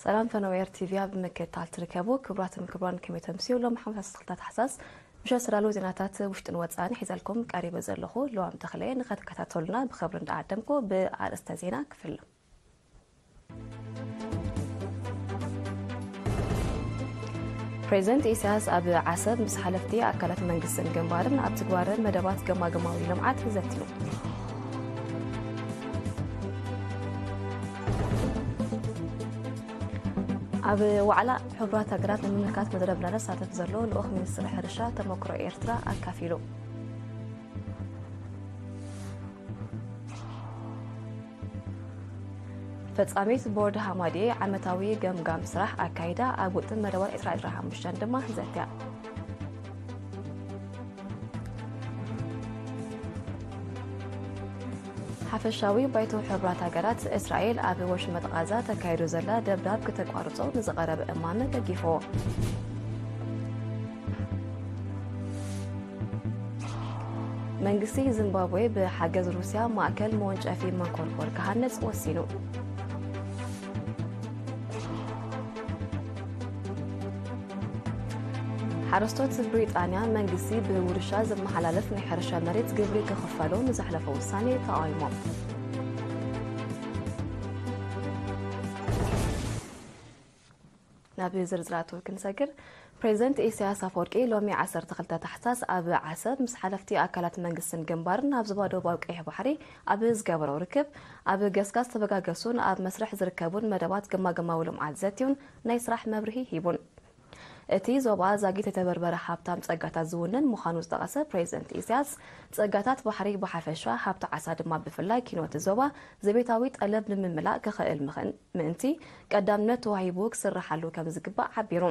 ሰላም ፈነወ ኤር ቲቪ ኣብ ምክትታል ትርከቡ ክቡራትን ክቡራን፣ ከመይ ተምስዩ? ሎም ሓሙሳ ክልተ ታሕሳስ ምሸት ስራሉ ዜናታት ውሽጥን ወጻእን ሒዘልኩም ቀሪበ ዘለኹ። ለዋም ተኽለየ። ንኸትከታተሉና ብኸብሪ እንዳዓደምኩ ብኣርእስተ ዜና ክፍል። ፕሬዚደንት ኢሳያስ ኣብ ዓሰብ ምስ ሓለፍቲ ኣካላት መንግስትን ግንባርን ኣብ ትግባረ መደባት ገማገማዊ ልምዓት ዘትዩ። ኣብ ዋዕላ ሕቡራት ሃገራት ንምምልካት መደረብ እናተሳተፍ ዘሎ ልኡኽ ሚኒስትሪ ሕርሻ ተመክሮ ኤርትራ ኣካፊሉ። ፈጻሚት ቦርድ ሃማድኤ ዓመታዊ ገምጋም ስራሕ ኣካይዳ፣ ኣብ ውጥን መደባት ዕስራ ዕስራ ሓሙሽተ ድማ ዘትያ። ሓፈሻዊ ባይቶ ሕቡራት ሃገራት፣ እስራኤል ኣብ ወሽመጥ ቓዛ ተካይዶ ዘላ ደብዳብ ክተቋርጾ ንዝቐረበ እማመ ደጊፍዎ። መንግስቲ ዚምባብዌ ብሓገዝ ሩስያ ማእከል መወንጨፊ መንኮርኮር ክሃንጽ ወሲኑ። ሓረስቶት ብሪጣንያ መንግስቲ ብውርሻ ዝመሓላለፍ ናይ ሕርሻ መሬት ግብሪ ክኽፈሎ ንዘሕለፎ ውሳኔ ተቓዊሞም። ናብ ዝርዝራቱ ክንሰግር፣ ፕሬዚደንት ኢሳያስ ኣፈወርቂ ሎሚ ዓሰርተ ክልተ ታሕሳስ ኣብ ዓሰብ ምስ ሓለፍቲ ኣካላት መንግስትን ግንባርን ኣብ ዞባ ደቡባዊ ቀይሕ ባሕሪ ኣብ ዝገበሮ ርክብ፣ ኣብ ገስጋስ ተበጋገሱን ኣብ መስርሕ ዝርከቡን መደባት ገማገማዊ ልምዓት ዘትዩን ናይ ስራሕ መብርሂ ሂቡን። እቲ ዞባ ዛጊት የተበርበረ ሃብታም ጸጋታት ዝውንን ምዃኑ ዝጠቐሰ ፕሬዚደንት ኢሳያስ፣ ጸጋታት ባሕሪ ብሓፈሻ፣ ሃብቲ ዓሳ ድማ ብፍላይ፣ ኪኖ እቲ ዞባ ዘቤታዊ ጠለብ ንምምላእ ክኽእል ምኽን-፣ ምእንቲ ቀዳምነት ተዋሂቡ ክስርሓሉ ከም ዝግባእ ሓቢሩ።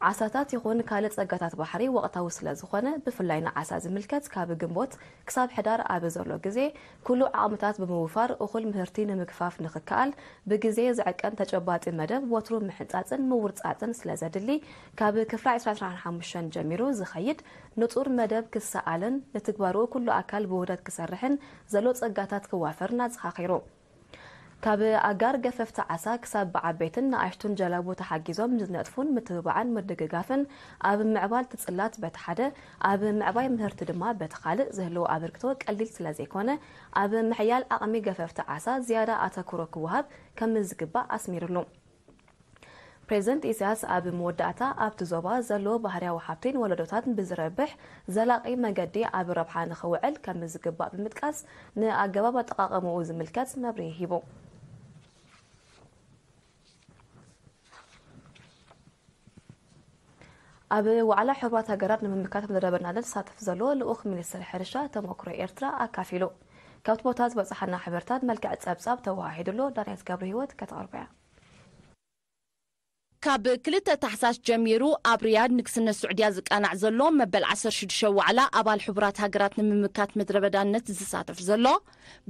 ዓሳታት ይኹን ካልእ ጸጋታት ባሕሪ ወቕታዊ ስለ ዝኾነ፣ ብፍላይ ንዓሳ ዝምልከት ካብ ግንቦት ክሳብ ሕዳር ኣብ ዘሎ ግዜ ኩሉ ዓቕምታት ብምውፋር እኹል ምህርቲ ንምግፋፍ ንኽከኣል ብግዜ ዝዕቀን ተጨባጢ መደብ ወትሩ ምሕንጻጽን ምውርጻጽን ስለ ዘድሊ፣ ካብ ክፍላ ዕስራ ዕስራ ሓሙሽተ ጀሚሩ ዝኸይድ ንጹር መደብ ክሰኣልን ንትግባርኡ ኩሉ ኣካል ብውህደት ክሰርሕን ዘሎ ጸጋታት ክዋፈርን ኣዘኻኺሩ። ካብ ኣጋር ገፈፍቲ ዓሳ ክሳብ ብዓበይትን ንኣሽቱን ጀላቡ ተሓጊዞም ንዝነጥፉን ምትብባዕን ምድግጋፍን ኣብ ምዕባል ትጽላት በቲ ሓደ፣ ኣብ ምዕባይ ምህርቲ ድማ በቲ ካልእ ዝህልዎ ኣበርክቶ ቀሊል ስለ ዘይኮነ፣ ኣብ ምሕያል ዓቕሚ ገፈፍቲ ዓሳ ዝያዳ ኣተኩሮ ክወሃብ ከም ዝግባእ ኣስሚርሉ። ፕሬዚደንት ኢሳያስ ኣብ መወዳእታ፣ ኣብቲ ዞባ ዘሎ ባህርያዊ ሃብቲ ንወለዶታት ብዝረብሕ ዘላቒ መገዲ ኣብ ረብሓ ንኽውዕል ከም ዝግባእ ብምጥቃስ፣ ንኣገባብ ኣጠቓቕምኡ ዝምልከት መብርሂ ሂቡ። ኣብ ዋዕላ ሕቡራት ሃገራት ንምምካት መደበናለን ዝሳተፍ ዘሎ ልኡኽ ሚኒስትር ሕርሻ ተመክሮ ኤርትራ ኣካፊሉ። ካብቲ ቦታ ዝበጽሓና ሓበሬታት መልክዕ ጸብጻብ ተወሃሂዱሎ። ዳንያት ገብረ ህይወት ከተቕርቦ እያ። ካብ ክልተ ታሕሳስ ጀሚሩ ኣብ ሪያድ ንግስነት ስዑድያ ዝቃናዕ ዘሎ መበል ዓሰርተ ሽዱሽተ ዋዕላ ኣባል ሕቡራት ሃገራት ንምምካት ምድረ በዳነት ዝሳተፍ ዘሎ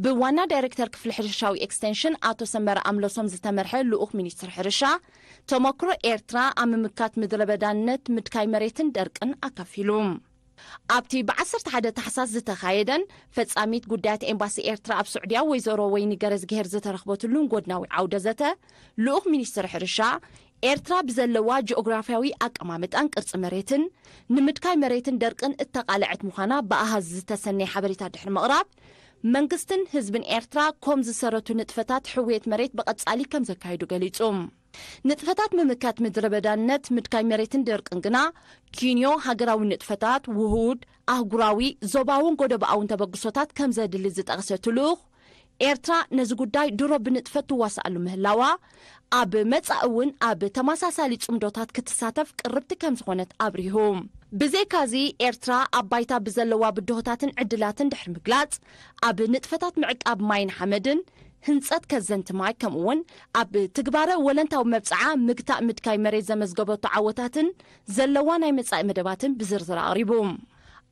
ብዋና ዳይሬክተር ክፍሊ ሕርሻዊ ኤክስቴንሽን ኣቶ ሰመረ ኣምለሶም ዝተመርሐ ልኡኽ ሚኒስትር ሕርሻ ተመክሮ ኤርትራ ኣብ ምምካት ምድረ በዳነት ምድካይ መሬትን ደርቅን ኣካፊሉ። ኣብቲ ብ ዓሰርተ ሓደ ታሕሳስ ዝተኻየደን ፈጻሚት ጉዳያት ኤምባሲ ኤርትራ ኣብ ስዑድያ ወይዘሮ ወይኒ ገረዝግሄር ዝተረኽበትሉን ጎድናዊ ዓውደ ዘተ፣ ልኡኽ ሚኒስትር ሕርሻ፣ ኤርትራ ብዘለዋ ጂኦግራፍያዊ ኣቀማምጣን ቅርጺ መሬትን፣ ንምድካይ መሬትን ደርቅን እተቓልዐት ምዃና ብኣሃዝ ዝተሰነየ ሓበሬታ ድሕሪ ምቕራብ፣ መንግስትን ህዝብን ኤርትራ ኮም ዝሰረቱ ንጥፈታት ሕውየት መሬት ብቐጻሊ ከም ዘካይዱ ገሊጹ። ንጥፈታት ምምካት ምድረ በዳነት፣ ምድካይ መሬትን ደርቅን ግና፣ ኪንዮ ሃገራዊ ንጥፈታት፣ ውሁድ፣ ኣህጉራዊ፣ ዞባውን ጎደቦኣውን ተበግሶታት ከም ዘድሊ ዝጠቕሰ እቲ ልኡኽ፣ ኤርትራ ነዚ ጉዳይ ድሮ ብንጥፈት ትዋስኣሉ ምህላዋ፣ ኣብ መጻኢ እውን ኣብ ተመሳሳሊ ጽምዶታት ክትሳተፍ ቅርብቲ ከም ዝኾነት ኣብሪሁ። ብዘይካዚ፣ ኤርትራ ኣብ ባይታ ብዘለዋ ብድሆታትን ዕድላትን ድሕሪ ምግላጽ፣ ኣብ ንጥፈታት ምዕቃብ ማይን ሓመድን፣ ህንጸት ከዘንቲ ማይ፣ ከምኡውን ኣብ ትግባረ ወለንታዊ መብጽዓ ምግታእ ምድካይ መሬት ዘመዝገበቶ ዓወታትን ዘለዋ ናይ መጻኢ መደባትን ብዝርዝር ኣቕሪቡ።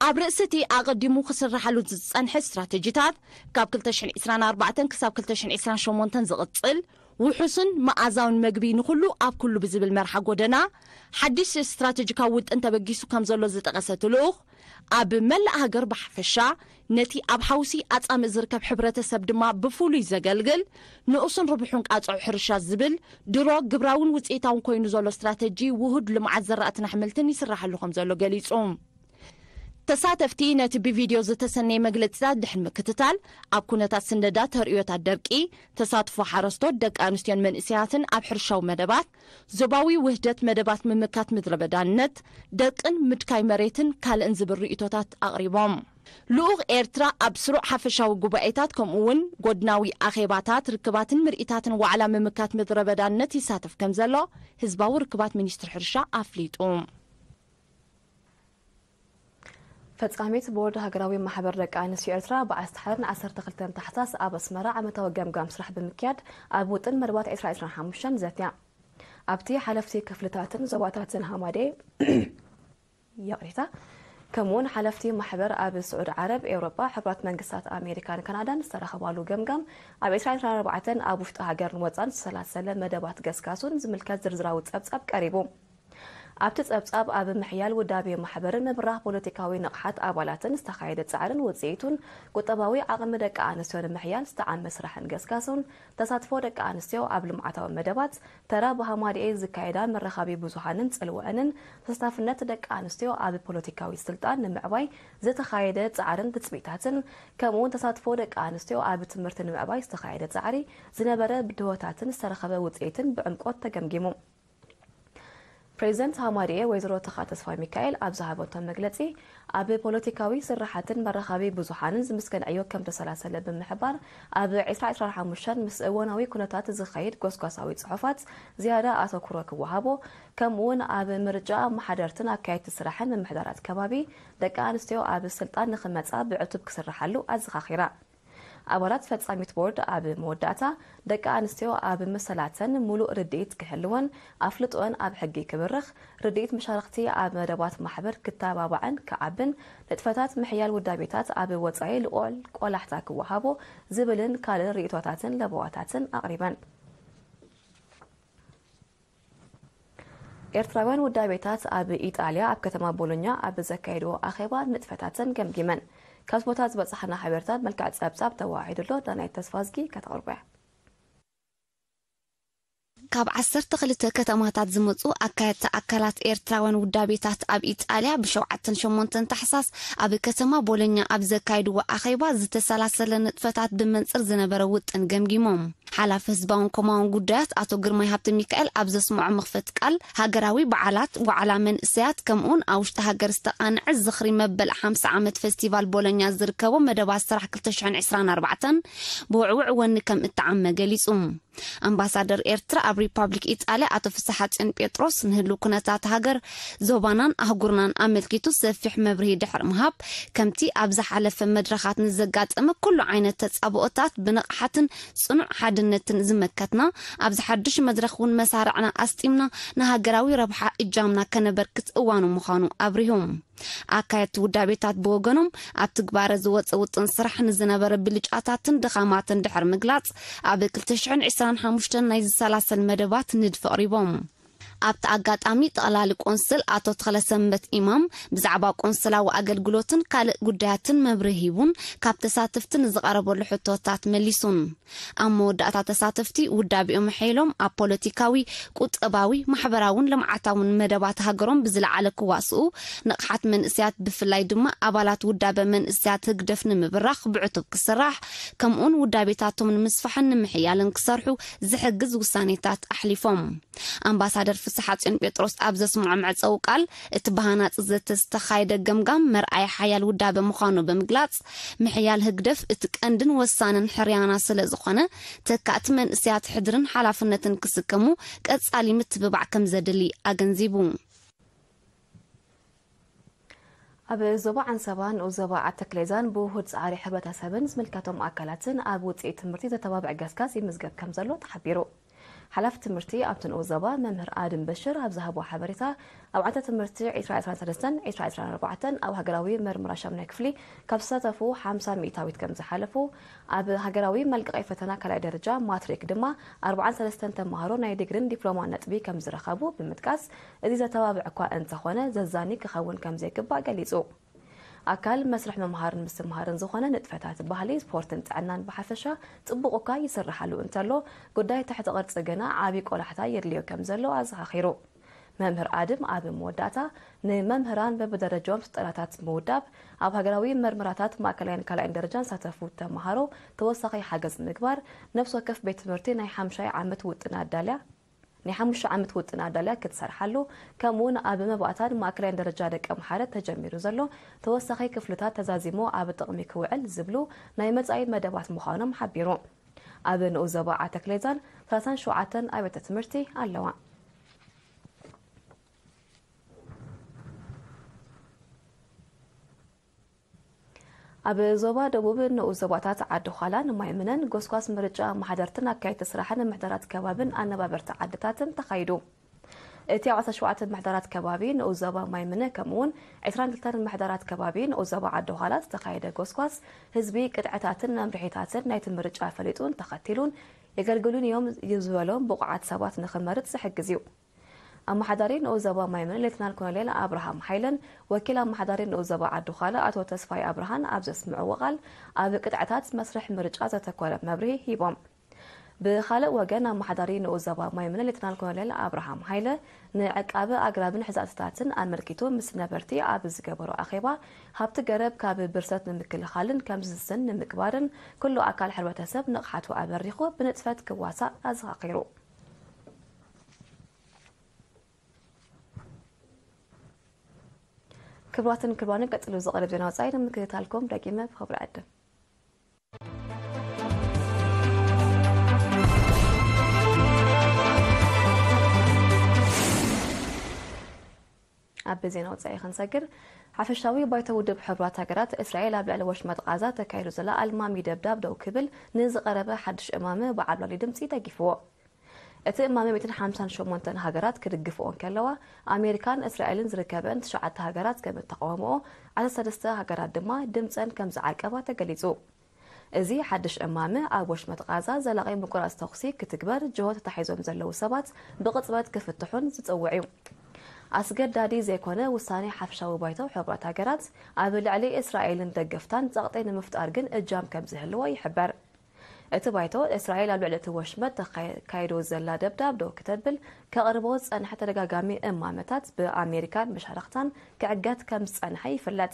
ኣብ ርእሲ እቲ ኣቐዲሙ ክስርሓሉ ዝጸንሐ ስትራተጂታት፣ ካብ ክልተ ሽሕን ዕስራን ኣርባዕተን ክሳብ ክልተ ሽሕን ዕስራን ሸሞንተን ዝቕጽል ውሑስን መኣዛውን መግቢ ንኹሉ ኣብ ኩሉ ብዝብል መርሓ ጎደና ሓድሽ ስትራተጂካዊ ውጥን ተበጊሱ ከም ዘሎ ዝጠቐሰ እቲ ልኡኽ፣ ኣብ መላእ ሃገር ብሓፈሻ ነቲ ኣብ ሓውሲ ኣጻምእ ዝርከብ ሕብረተሰብ ድማ ብፍሉይ ዘገልግል ንኡስን ርብሑን ቃጽዖ ሕርሻ ዝብል ድሮ ግብራውን ውጽኢታውን ኮይኑ ዘሎ ስትራተጂ ውሁድ ልምዓት ዘራእትን ኣሕምልትን ይስራሓሉ ከም ዘሎ ገሊጹ። ተሳተፍቲ ነቲ ብቪድዮ ዝተሰነየ መግለጺታት ድሕሪ ምክትታል፣ ኣብ ኩነታት ስንደዳ ተርእዮታት ደርቂ፣ ተሳትፎ ሓረስቶት፣ ደቂ ኣንስትዮን መንእሰያትን ኣብ ሕርሻዊ መደባት፣ ዞባዊ ውህደት መደባት ምምካት ምድረ በዳነት፣ ደርቅን ምድካይ መሬትን ካልእን ዝብል ርእይቶታት ኣቕሪቦም። ልኡኽ ኤርትራ ኣብ ስሩዕ ሓፈሻዊ ጉባኤታት ከምኡ እውን ጎድናዊ ኣኼባታት፣ ርክባትን ምርኢታትን ዋዕላ ምምካት ምድረ በዳነት ይሳተፍ ከም ዘሎ ህዝባዊ ርክባት ሚኒስትሪ ሕርሻ ኣፍሊጡ። ፈጻሚት ቦርድ ሃገራዊ ማሕበር ደቂ ኣንስትዮ ኤርትራ ብ ዓሰርተ ሓደን ዓሰርተ ክልተን ታሕሳስ ኣብ ኣስመራ ዓመታዊ ገምጋም ስራሕ ብምክያድ ኣብ ውጥን መደባት ዕስራ ዕስራን ሓሙሽተን ዘትያ። ኣብቲ ሓለፍቲ ክፍልታትን ዞባታትን ሃማዴ፣ ይቕሬታ፣ ከምኡውን ሓለፍቲ ማሕበር ኣብ ስዑድ ዓረብ፣ ኤውሮጳ፣ ሕቡራት መንግስታት ኣሜሪካን ካናዳን ዝተረኸባሉ ገምጋም ኣብ ዕስራ ዕስራን ኣርባዕተን ኣብ ውሽጢ ሃገርን ወጻን ዝተሰላሰለ መደባት ገስጋሱን ዝምልከት ዝርዝራዊ ጸብጻብ ቀሪቡ። ኣብቲ ጸብጻብ ኣብ ምሕያል ውዳቤ ማሕበርን ምብራኽ ፖለቲካዊ ንቕሓት ኣባላትን ዝተኻየደ ጻዕርን ውጽኢቱን፣ ቁጠባዊ ዓቕሚ ደቂ ኣንስትዮ ንምሕያል ዝተዓመ ስራሕን ገስጋሱን፣ ተሳትፎ ደቂ ኣንስትዮ ኣብ ልምዓታዊ መደባት፣ ተራ ብሃማድኤ ዝካየዳ መራኸቢ ብዙሃንን ጽልወአንን፣ ተሳታፍነት ደቂ ኣንስትዮ ኣብ ፖለቲካዊ ስልጣን ንምዕባይ ዝተኻየደ ጻዕርን ትጽቢታትን፣ ከምኡውን ተሳትፎ ደቂ ኣንስትዮ ኣብ ትምህርቲ ንምዕባይ ዝተኻየደ ጻዕሪ፣ ዝነበረ ብድሆታትን ዝተረኸበ ውጽኢትን ብዕምቆት ተገምጊሙ። ፕሬዚደንት ሃማድኤ ወይዘሮ ተኻ ተስፋ ሚካኤል ኣብ ዝሃበቶ መግለጺ፣ ኣብ ፖለቲካዊ ስራሓትን መራኸቢ ብዙሃንን ዝምስገን ዕዮ ከም ተሰላሰለ ብምሕባር፣ ኣብ ዕስራ ዕስራን ሓሙሽተን ምስ እዋናዊ ኩነታት ዝኸይድ ጎስጓሳዊ ጽሑፋት ዝያዳ ኣተኩሮ ክወሃቦ፣ ከምኡውን ኣብ ምርጫ ኣመሓደርትን ኣካየድቲ ስራሕን ምምሕዳራት ከባቢ ደቂ ኣንስትዮ ኣብ ስልጣን ንኽመጻ ብዕቱብ ክስርሓሉ ኣዘኻኺራ። ኣባላት ፈጻሚት ቦርድ ኣብ መወዳእታ፣ ደቂ ኣንስትዮ ኣብ መሰላተን ምሉእ ርድኢት ክህልወን፣ ኣፍልጦን ኣብ ሕጊ ክብርኽ፣ ርድኢት መሻርኽቲ ኣብ መደባት ማሕበር ክተባባዕን ክዓብን፣ ንጥፈታት ምሕያል ውዳቤታት ኣብ ወጻኢ ልዑል ቆላሕታ ክወሃቦ ዝብልን ካልእ ርእይቶታትን ለበዋታትን ኣቕሪበን። ኤርትራውያን ውዳቤታት ኣብ ኢጣልያ ኣብ ከተማ ቦሎኛ ኣብ ዘካየድዎ ኣኼባ ንጥፈታተን ገምጊመን። ካብ ቦታ ዝበጻሕና ሓበሬታት መልክዕ ጸብጻብ ተዋሂዱ ኣሎ። ዳናይት ተስፋዝጊ ከተቕርቦ እያ። ካብ ዓሰርተ ክልተ ከተማታት ዝመጹ ኣካየድቲ ኣካላት ኤርትራውያን ውዳቤታት ኣብ ኢጣልያ ብሸውዓተን ሸሞንተን ታሕሳስ ኣብ ከተማ ቦሎኛ ኣብ ዘካየድዎ ኣኼባ ዝተሰላሰለ ንጥፈታት ብመንጽር ዝነበረ ውጥን ገምጊሞም። ሓላፊ ህዝባውን ኮማውን ጉዳያት ኣቶ ግርማይ ሃብተ ሚካኤል ኣብ ዘስምዖ መኽፈቲ ቃል፣ ሃገራዊ በዓላት፣ ዋዕላ መንእሰያት፣ ከምኡውን ኣብ ውሽጢ ሃገር ዝተቓንዐ ዝኽሪ መበል ሓምሳ ዓመት ፈስቲቫል ቦሎኛ ዝርከቦ መደባት ስራሕ ክልተ ሽሕን ዕስራን ኣርባዕተን ብውዕውዕ ወኒ ከም እተዓመ ገሊጹ። ኣምባሳደር ኤርትራ ኣብ ሪፓብሊክ ኢጣልያ ኣቶ ፍስሓጽዮን ጴጥሮስ ንህልው ኩነታት ሃገር፣ ዞባናን ኣህጉርናን ኣመልኪቱ ሰፊሕ መብርሂ ድሕሪ ምሃብ፣ ከምቲ ኣብ ዝሓለፈ መድረኻት ንዘጋጠመ ኩሉ ዓይነት ተጻብኦታት ብንቕሓትን ጽኑዕ ሓድነትን ዝመከትና፣ ኣብዚ ሓድሽ መድረኽ እውን መሳርዕና ኣስጢምና ንሃገራዊ ረብሓ እጃምና ከነበርክት እዋኑ ምዃኑ ኣብሪሁ። ኣካየድቲ ውዳቤታት ብወገኖም፣ ኣብ ትግባረ ዝወጸ ውጥን ስራሕ ንዝነበረ ብልጫታትን ድኻማትን ድሕሪ ምግላጽ፣ ኣብ ክልተ ሽሕን ዕስራን ሓሙሽተን ናይ ዝሰላሰል መደባት ንድፊ ኣቕሪቦም። ኣብቲ ኣጋጣሚ፣ ጠቕላሊ ቆንስል ኣቶ ተኽለሰንበት ኢማም ብዛዕባ ቆንስላዊ ኣገልግሎትን ካልእ ጉዳያትን መብርሂ ሂቡን ካብ ተሳተፍቲ ንዝቐረበሉ ሕቶታት መሊሱን። ኣብ መወዳእታ፣ ተሳተፍቲ ውዳቤኦም ኣሐይሎም፣ ኣብ ፖለቲካዊ፣ ቁጠባዊ፣ ማሕበራውን ልምዓታውን መደባት ሃገሮም ብዝለዓለ ክዋስኡ፣ ንቕሓት መንእሰያት ብፍላይ ድማ ኣባላት ውዳበ መንእሰያት ህግደፍ ንምብራኽ ብዕቱብ ክስራሕ፣ ከምኡውን ውዳቤታቶም ንምስፋሕን ንምሕያልን ክሰርሑ ዝሕግዝ ውሳኔታት ኣሕሊፎም። ኣምባሳደር ፍስሓጽዮን ጴጥሮስ ኣብ ዘስምዖ መዕጸዊ ቃል፣ እቲ ብሃናጺ ዘተ ዝተኻየደ ገምጋም መርኣያ ሓያል ውዳበ ምዃኑ ብምግላጽ፣ ምሕያል ህግደፍ እቲ ቀንድን ወሳንን ሕርያና ስለ ዝኾነ፣ ተካእቲ መንእሰያት ሕድርን ሓላፍነትን ክስከሙ ቀጻሊ ምትብባዕ ከም ዘድሊ ኣገንዚቡ። ኣብ ዞባ ዓንሰባ ንኡስ ዞባ ዓተክሌዛን ብውሁድ ጻዕሪ ሕብረተሰብን ዝምልከቶም ኣካላትን ኣብ ውጽኢት ትምህርቲ ዘተባብዕ ገስጋስ ይምዝገብ ከም ዘሎ ተሓቢሩ። ሓላፊ ትምህርቲ ኣብቲ ንኡስ ዞባ መምህር ኣድም በሽር ኣብ ዝሃቦ ሓበሬታ፣ ኣብ ዓመተ ትምህርቲ ዕስራ ዕስራን ሰለስተን ዕስራ ዕስራን ኣርባዕተን ኣብ ሃገራዊ መርመራ ሻሙናይ ክፍሊ ካብ ዝሳተፉ ሓምሳ ሚእታዊት ከም ዝሓለፉ፣ ኣብ ሃገራዊ መልቀቒ ፈተና ካልኣይ ደረጃ ማትሪክ ድማ ኣርባዓን ሰለስተን ተምሃሮ ናይ ዲግሪን ዲፕሎማን ነጥቢ ከም ዝረኸቡ ብምጥቃስ፣ እዚ ዘተባብዕ እኳ እንተኾነ ዘዛኒ ክኸውን ከም ዘይግባእ ገሊጹ። ኣካል መስርሕ ምምሃርን ምስትምሃርን ዝኾነ ንጥፈታት ባህሊ፣ ስፖርትን ጥዕናን ብሓፈሻ ጽቡቕ እኳ ይስርሓሉ እንተሎ፣ ጉዳይ ትሕቲ ቅርጺ ግና ዓቢ ቆላሕታ የድልዮ ከም ዘሎ ኣዘኻኺሩ። መምህር ኣድም ኣብ መወዳእታ፣ ንመምህራን በብደረጃኦም ስልጠናታት ምውዳብ፣ ኣብ ሃገራዊ መርመራታት ማእከላይን ካልኣይን ደረጃን ዝሳተፉ ተምሃሮ ተወሳኺ ሓገዝ ምግባር፣ ነፍሲ ወከፍ ቤት ትምህርቲ ናይ ሓምሻይ ዓመት ውጥን ኣዳልያ ናይ ሓሙሽተ ዓመት ውጥን ኣዳልያ ክትሰርሓሉ፣ ከምኡውን ኣብ መባእታን ማእከላይን ደረጃ ደቂ ኣምሓረ ተጀሚሩ ዘሎ ተወሳኺ ክፍልታት ተዛዚሙ ኣብ ጥቕሚ ክውዕል ዝብሉ ናይ መጻኢ መደባት ምዃኖም ሓቢሩ። ኣብ ንኡስ ዞባ ዓተክሌዛን ሰላሳን ሸውዓተን ኣብያተ ትምህርቲ ኣለዋ። ኣብ ዞባ ደቡብ ንኡስ ዞባታት ዓዲ ዃላን ማይምነን ጎስጓስ ምርጫ ኣመሓደርትን ኣካየድቲ ስራሕን ምሕደራት ከባብን ኣነባበርቲ ዓድታትን ተኻይዱ። እቲ ኣብ ዓሰርተ ሸውዓተ ምሕደራት ከባቢ ንኡስ ዞባ ማይምነ ከምኡውን ዕስራን ክልተን ምሕደራት ከባቢ ንኡስ ዞባ ዓዲ ዃላ ዝተኻየደ ጎስጓስ ህዝቢ ቅጥዕታትን መምርሒታትን ናይቲ ምርጫ ፈሊጡን ተኸቲሉን የገልግሉን እዮም ዝበሎም ብቑዓት ሰባት ንኽመርጽ ዝሕግዝ እዩ። ኣመሓዳሪ ንኡስ ዞባ ማይምነ ሌተናል ኮሎኔል ኣብርሃም ሓይለን ወኪል ኣመሓዳሪ ንኡስ ዞባ ዓዲ ዃላ ኣቶ ተስፋይ ኣብርሃን ኣብ ዘስምዕዎ ቃል፣ ኣብ ቅጥዕታት መስርሕ ምርጫ ዘተኮረ መብርሂ ሂቦም። ብኻልእ ወገን ኣመሓዳሪ ንኡስ ዞባ ማይምነ ሌተናል ኮሎኔል ኣብርሃም ሃይለ ንዕቃበ ኣግራብን ሕዛእትታትን ኣመልኪቱ ምስ ነበርቲ ኣብ ዝገበሮ ኣኼባ፣ ሃብቲ ገረብ ካብ ብርሰት ንምክልኻልን ከም ዝስን ንምግባርን ኩሉ ኣካል ሕብረተሰብ ንቕሓቱ ኣበሪኹ ብንጥፈት ክዋሳእ ኣዘኻኺሩ። ክቡራትን ክቡራንን ቀጽሉ ዝቐርብ ዜና ወጻኢ ንምክትታልኩም ደጊመ ብኽብሪ ዕድም። ኣብ ዜና ወጻኢ ክንሰግር፣ ሓፈሻዊ ባይቶ ውድብ ሕቡራት ሃገራት እስራኤል ኣብ ልዕሊ ወሽመጥ ቃዛ ተካይዱ ዘላ ኣልማሚ ደብዳብ ደው ክብል ንዝቐረበ ሓድሽ እማመ ብዓብላሊ ድምጺ ደጊፍዎ። እቲ እማመ ሚእትን ሓምሳን ሸሞንተን ሃገራት ክድግፍኦ እንከለዋ፣ ኣሜሪካን እስራኤልን ዝርከበን ትሽዓተ ሃገራት ከም እተቃወምኦ፣ ዓሰርተ ሰለስተ ሃገራት ድማ ድምጸን ከም ዝዓቀባ ተገሊጹ። እዚ ሓድሽ እማመ ኣብ ወሽመጥ ቃዛ ዘላቒ ምቁራጽ ተኹሲ ክትግበር ጅሆ ተታሒዞም ዘለዉ ሰባት ብቕጽበት ክፍትሑን ዝጽውዕ እዩ። ኣስገዳዲ ዘይኮነ ውሳኔ ሓፈሻዊ ባይቶ ሕቡራት ሃገራት ኣብ ልዕሊ እስራኤልን ደገፍታን ጸቕጢ ንምፍጣር ግን እጃም ከም ዝህልዎ ይሕበር። እቲ ባይቶ፣ እስራኤል ኣብ ልዕሊ እቲ ወሽመጥ ተካይዶ ዘላ ደብዳብ ደው ክተብል ከቕርቦ ዝጸንሐ ተደጋጋሚ እማመታት ብኣሜሪካን መሻርኽታን ክዕገት ከም ዝጸንሐ ይፍለጥ።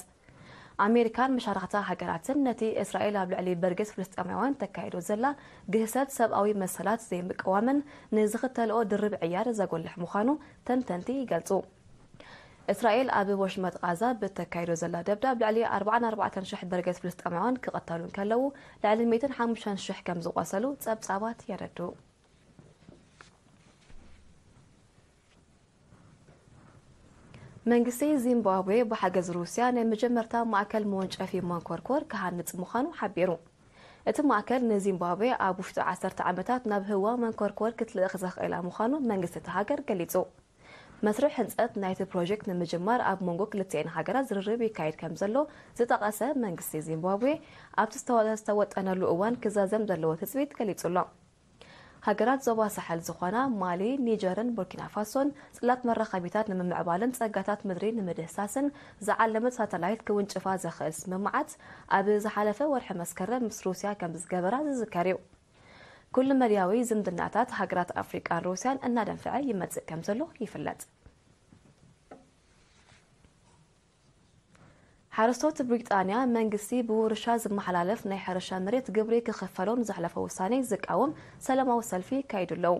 ኣሜሪካን መሻርኽታ ሃገራትን ነቲ እስራኤል ኣብ ልዕሊ በርገስ ፍልስጤማውያን ተካይዶ ዘላ ግህሰት ሰብኣዊ መሰላት ዘይምቅዋመን ንዝኽተልኦ ድርብ ዕያር ዘጎልሕ ምዃኑ ተንተንቲ ይገልጹ። እስራኤል ኣብ ወሽመጥ ቃዛ ብተካይዶ ዘላ ደብዳብ ልዕሊ ኣርባዓን ኣርባዕተን ሽሕ በርገስ ፍልስጤማውያን ክቕተሉ እንከለዉ፣ ልዕሊ ሚእትን ሓሙሽተን ሽሕ ከም ዝቖሰሉ ጸብጻባት የረድኡ። መንግስቲ ዚምባብዌ ብሓገዝ ሩስያ ናይ መጀመርታ ማእከል መወንጨፊ መንኮርኮር ክሃንጽ ምዃኑ ሓቢሩ። እቲ ማእከል ንዚምባብዌ ኣብ ውሽጢ ዓሰርተ ዓመታት ናብ ህዋ መንኮርኮር ክትልእኽ ዘኽእላ ምዃኑ መንግስቲ እቲ ሃገር ገሊጹ። መስርሕ ህንጸት ናይቲ ፕሮጀክት ንምጅማር ኣብ መንጎ ክልቲኤን ሃገራት ዝርርብ ይካየድ ከም ዘሎ ዝጠቐሰ መንግስቲ ዚምባብዌ፣ ኣብቲ ዝተወ-፣ ዝተወጠነሉ እዋን ክዛዘም ዘለዎ ትጽቢት ገሊጹ ኣሎ። ሃገራት ዞባ ሳሕል ዝኾና ማሊ፣ ኒጀርን ቡርኪና ፋሶን፣ ጽላት መራኸቢታት ንምምዕባልን ጸጋታት ምድሪ ንምድህሳስን ዝዓለመ ሳተላይት ክውንጭፋ ዘኽእል ስምምዓት ኣብ ዝሓለፈ ወርሒ መስከረም ምስ ሩስያ ከም ዝገበራ ዝዝከር እዩ። ኩሉ መድያዊ ዝምድናታት ሃገራት ኣፍሪቃን ሩስያን እናደንፍዐ ይመጽእ ከም ዘሎ ይፍለጥ። ሓረስቶት ብሪጣንያ መንግስቲ ብውርሻ ዝመሓላለፍ ናይ ሕርሻ መሬት ግብሪ ክኽፈሎም ዘሕለፎ ውሳኔ ዝቃወም ሰላማዊ ሰልፊ ይካይዱ ኣለዉ።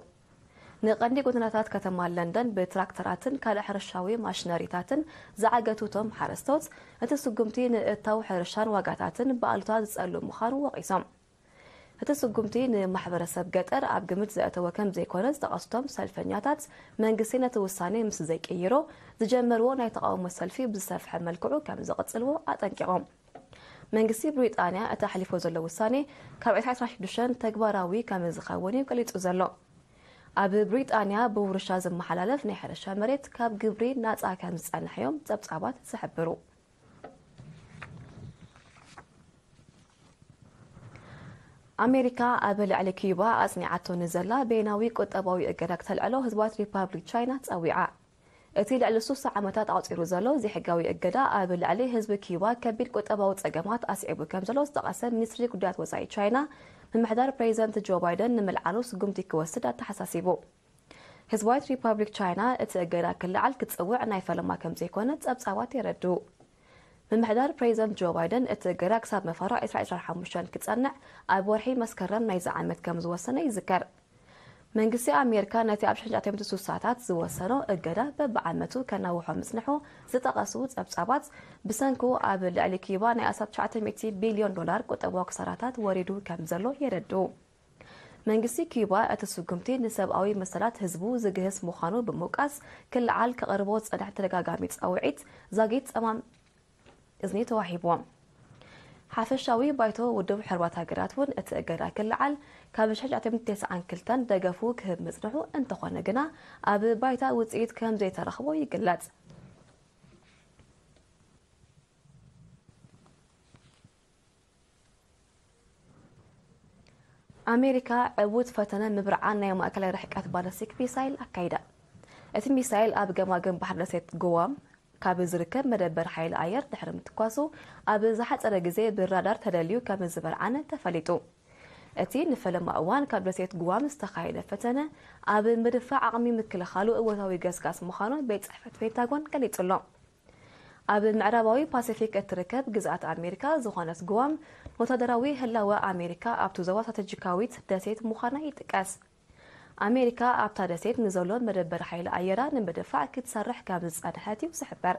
ንቐንዲ ጎደናታት ከተማ ለንደን ብትራክተራትን ካልእ ሕርሻዊ ማሽነሪታትን ዝዓገቱ እቶም ሓረስቶት፣ እቲ ስጉምቲ ንእታው ሕርሻን ዋጋታትን ብኣሉታ ዝጸሉ ምዃኑ ወቒሶም። እቲ ስጉምቲ ንማሕበረሰብ ገጠር ኣብ ግምት ዘእተወ ከም ዘይኮነ ዝጠቐሱ እቶም ሰልፈኛታት፣ መንግስቲ ነቲ ውሳኔ ምስ ዘይቅይሮ፣ ዝጀመርዎ ናይ ተቓውሞ ሰልፊ ብዝሰፍሐ መልክዑ ከም ዝቕጽልዎ ኣጠንቂቖም። መንግስቲ ብሪጣንያ እቲ ኣሕሊፎ ዘሎ ውሳኔ ካብ ዕስራ ዕስራ ሽዱሽተ ተግባራዊ ከም ዝኸውን እዩ ገሊጹ ዘሎ። ኣብ ብሪጣንያ ብውርሻ ዝመሓላለፍ ናይ ሕርሻ መሬት ካብ ግብሪ ናጻ ከም ዝጸንሕ እዮም ጸብጻባት ዝሕብሩ። ኣሜሪካ ኣብ ልዕሊ ኪዩባ ኣጽኒዓቶ ንዘላ በይናዊ ቁጠባዊ እገዳ ክተልዕሎ ህዝባዊት ሪፓብሊክ ቻይና ጸዊዓ። እቲ ልዕሊ ሱሳ ዓመታት ኣቑጺሩ ዘሎ ዘይሕጋዊ እገዳ ኣብ ልዕሊ ህዝቢ ኪዩባ ከቢድ ቁጠባዊ ጸገማት ኣስዒቡ ከም ዘሎ ዝጠቐሰ ሚኒስትሪ ጉዳያት ወጻኢ ቻይና፣ ምምሕዳር ፕሬዚደንት ጆ ባይደን ንምልዓሉ ስጉምቲ ክወስድ ኣተሓሳሲቡ። ህዝባዊት ሪፓብሊክ ቻይና እቲ እገዳ ክልዓል ክትጽውዕ ናይ ፈለማ ከም ዘይኮነ ጸብጻባት የረድኡ። ምምሕዳር ፕሬዚደንት ጆ ባይደን እቲ እገዳ ክሳብ መፋርቕ ዕስራ ዕስራን ሓሙሽተን ክጸንዕ ኣብ ወርሒ መስከረም ናይዚ ዓመት ከም ዝወሰነ ይዝከር። መንግስቲ ኣሜሪካ ነቲ ኣብ ሽሕን ትሽዓተ ሚእትን ስሳታት ዝወሰኖ እገዳ በብዓመቱ ከናውሖ ምጽንሑ ዝጠቐሱ ጸብጻባት፣ ብሰንኩ ኣብ ልዕሊ ኪዩባ ናይ ኣስታት ትሽዓተ ሚእቲ ቢልዮን ዶላር ቁጠባዊ ክሳራታት ወሪዱ ከም ዘሎ የረድኡ። መንግስቲ ኪዩባ እቲ ስጉምቲ ንሰብኣዊ መሰላት ህዝቡ ዝግህስ ምዃኑ ብምውቃስ፣ ክልዓል ከቕርቦ ዝጸንሐ ተደጋጋሚ ጻውዒት ዛጊት ጸማም እዝኒ ተዋሂብዎ። ሓፈሻዊ ባይቶ ውድብ ሕቡራት ሃገራት እውን እቲ እገዳ ክልዓል ካብ ሽሕን ትሽዓተ ሚእትን ተስዓን ክልተን ደገፉ ክህብ ምጽንሑ እንተኾነ ግና፣ ኣብ ባይታ ውጽኢት ከም ዘይተረኽቦ ይግለጽ። ኣሜሪካ ዕዉት ፈተነ ምብርዓን ናይ ማእከላይ ርሕቀት ባለስቲክ ሚሳይል ኣካይዳ። እቲ ሚሳይል ኣብ ገማግም ባሕሪ ደሴት ጉዋም ካብ ዝርከብ መደበር ሓይሊ ኣየር ድሕሪ ምትኳሱ፣ ኣብ ዝሓጸረ ግዜ ብራዳር ተደልዩ ከም ዝበርዓነ ተፈሊጡ። እቲ ንፈለማ እዋን ካብ ደሴት ጉዋም ዝተኻየደ ፈተነ፣ ኣብ ምድፋእ ዓቕሚ ምክልኻሉ እወታዊ ገስጋስ ምዃኑ ቤት ጽሕፈት ፔንታጎን ገሊጹ ኣሎ። ኣብ ምዕራባዊ ፓሲፊክ እትርከብ ግዝኣት ኣሜሪካ ዝኾነት ጉዋም፣ ወታደራዊ ህላወ ኣሜሪካ ኣብቲ ዞባ ስትራተጂካዊት ደሴት ምዃና ይጥቀስ። ኣሜሪካ ኣብታ ደሴት ንዘሎ መደበር ሓይሊ ኣየራ ንምድፋእ ክትሰርሕ ከም ዝጸንሐት እዩ ዝሕበር።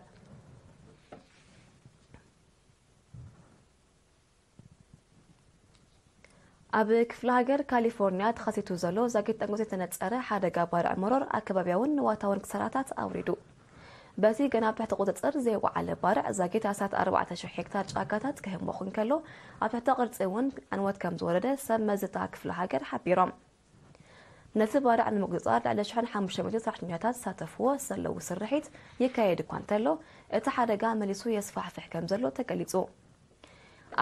ኣብ ክፍለ ሃገር ካሊፎርኒያ ተኸሲቱ ዘሎ ዛጊት ጠንቁ ዘይተነጸረ ሓደጋ ባርዕ መሮር ኣከባብያውን ንዋታውን ክሳራታት ኣውሪዱ። በቲ ገና ኣብ ትሕቲ ቁጽጽር ዘይወዓለ ባርዕ ዛጊት ኣስታት ኣርባዕተ ሽሕ ሄክታር ጫካታት ክህሞኹ እንከሎ፣ ኣብ ትሕቲ ቅርጺ እውን ዕንወት ከም ዝወረደ ሰብ መዚ እታ ክፍለ ሃገር ሓቢሮም። ነቲ ባርዕ ንምቁጽጻር ልዕሊ ሽሕን ሓሙሽተ ሚእትን ሰራሕተኛታት ዝሳተፍዎ ዘለዉ ስርሒት ይካየድ እኳ እንተሎ፣ እቲ ሓደጋ መሊሱ የስፋሕፍሕ ከም ዘሎ ተገሊጹ።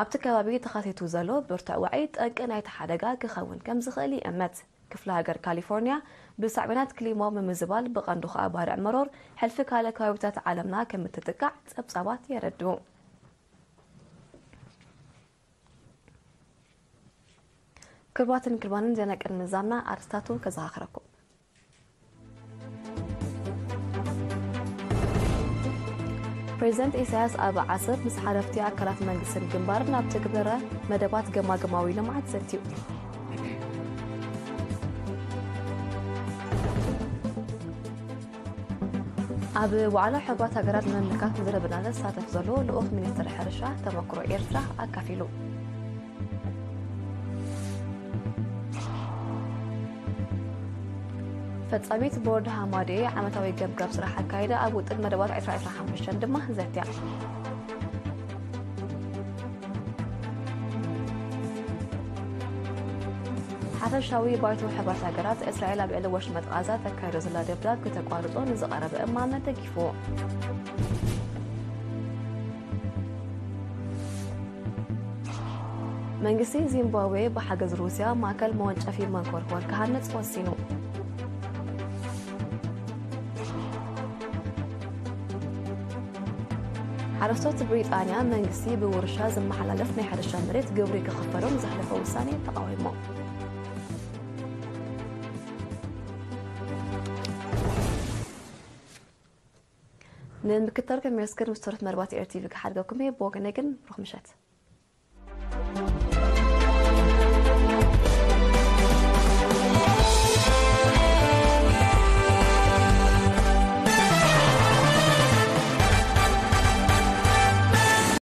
ኣብቲ ከባቢ ተኸሲቱ ዘሎ ብርቱዕ ዋዒ ጠንቂ ናይቲ ሓደጋ ክኸውን ከም ዝኽእል ይእመት። ክፍለ ሃገር ካሊፎርኒያ ብሳዕቤናት ክሊማዊ ምምዝባል፣ ብቐንዱ ኸኣ ባርዕ መሮር፣ ሕልፊ ካልእ ከባቢታት ዓለምና ከም እትጥቃዕ ጸብጻባት የረድኡ። ክቡራትን ክቡራንን፣ ዜና ቅድሚ ምዛምና ኣርስታቱ ከዘኻኽረኩም። ፕሬዚደንት ኢሳያስ ኣብ ዓሰብ ምስ ሓለፍቲ ኣካላት መንግስትን ግንባርን ኣብ ትግበረ መደባት ገማግማዊ ልምዓት ዘትዩ። ኣብ ዋዕላ ሕቡራት ሃገራት ንምምልካት ምድረ በዳ ዝሳተፍ ዘሎ ልኡኽ ሚኒስትር ሕርሻ ተመክሮ ኤርትራ ኣካፊሉ። ፈጻሚት ቦርድ ሃማዴ ዓመታዊ ገምጋም ስራሕ ኣካይዳ፣ ኣብ ውጥን መደባት ዕስራ ዕስራ ሓሙሽተ ድማ ዘትያ። ሓፈሻዊ ባይቶ ሕቡራት ሃገራት፣ እስራኤል ኣብ ልዕሊ ወሽመጥ ቓዛ ተካይዶ ዘላ ደብዳብ ክተቋርጾ ንዝቐረበ እማመ ደጊፍዎ። መንግስቲ ዚምባብዌ ብሓገዝ ሩስያ ማእከል መወንጨፊ መንኮርኮር ክሃንጽ ወሲኑ። ሓረስቶት ብሪጣንያ መንግስቲ ብውርሻ ዝመሓላለፍ ናይ ሕርሻ መሬት ግብሪ ክኽፈሎም ዘሕለፎ ውሳኔ ተቓዊሞም። ንምክትታልኩም የመስግን። ምስ ትኹረት መርባት ኤር ቲቪ ክሓድገኩም እየ። ብወገነይ ግን ብሩኽ ምሸት።